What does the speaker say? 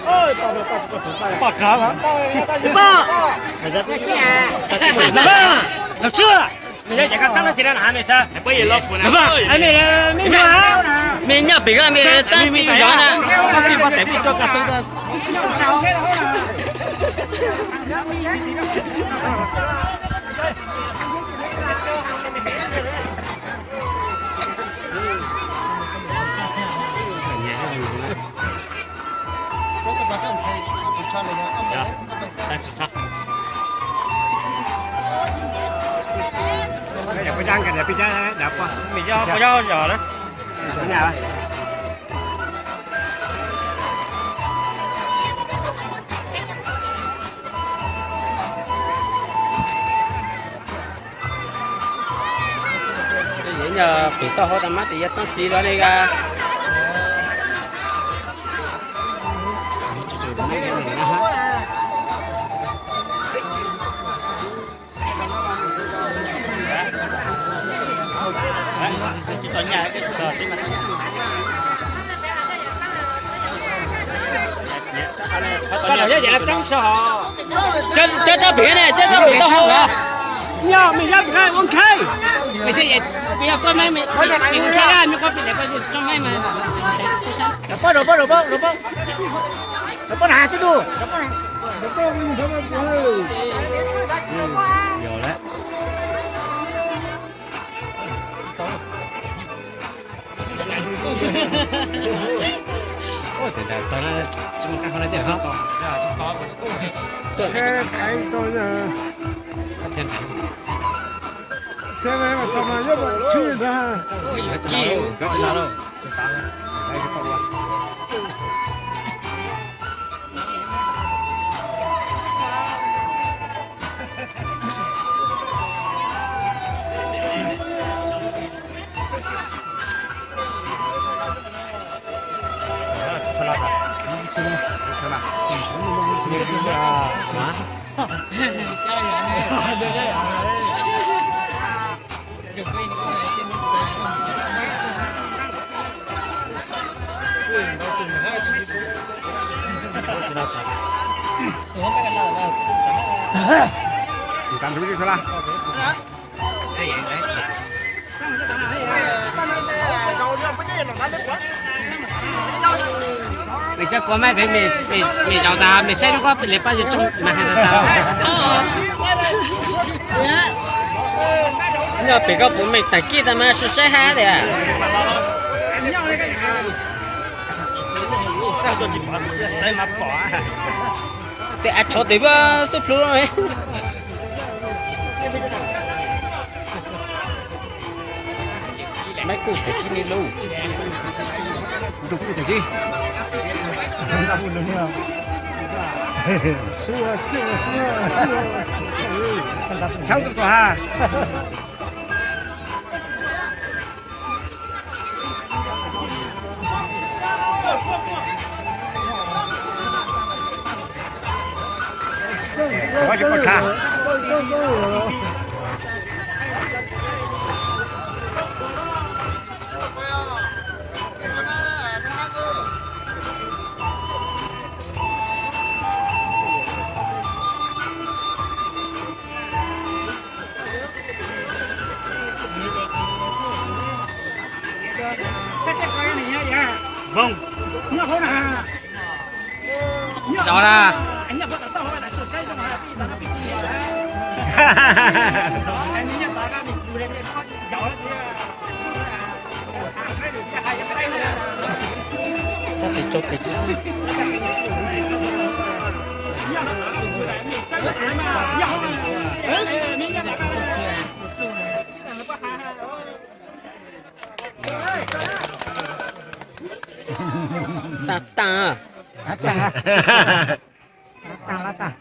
Pom rov, pom, pom, pom, pom, pom, pom, me nyuam pem ko me tab txi zov na. Yog pem toj hauv tas mab tis yog toj txiv los li a. Cov rab pem ne, cov rab pem tau hau. Nyob me yab ua nkhai. Peb yog koj me, peb yog koj me, peb yog koj me. Poj rau poj rau poj rau poj. Rau poj na tib tug. Mej cov kuv maj pem mej zaum tas mej saib lub koj pem li paj yog tsoom mas hais tas. Nyob pem koj puv mej tag kij tas mas saib hab tias. Tes av rhov tes xub plhu. Maiv kuj tag kij li lauj. Tus kuj tag kij. Thaub tus tuam ha. Zov na. Tag tag. Tag tag.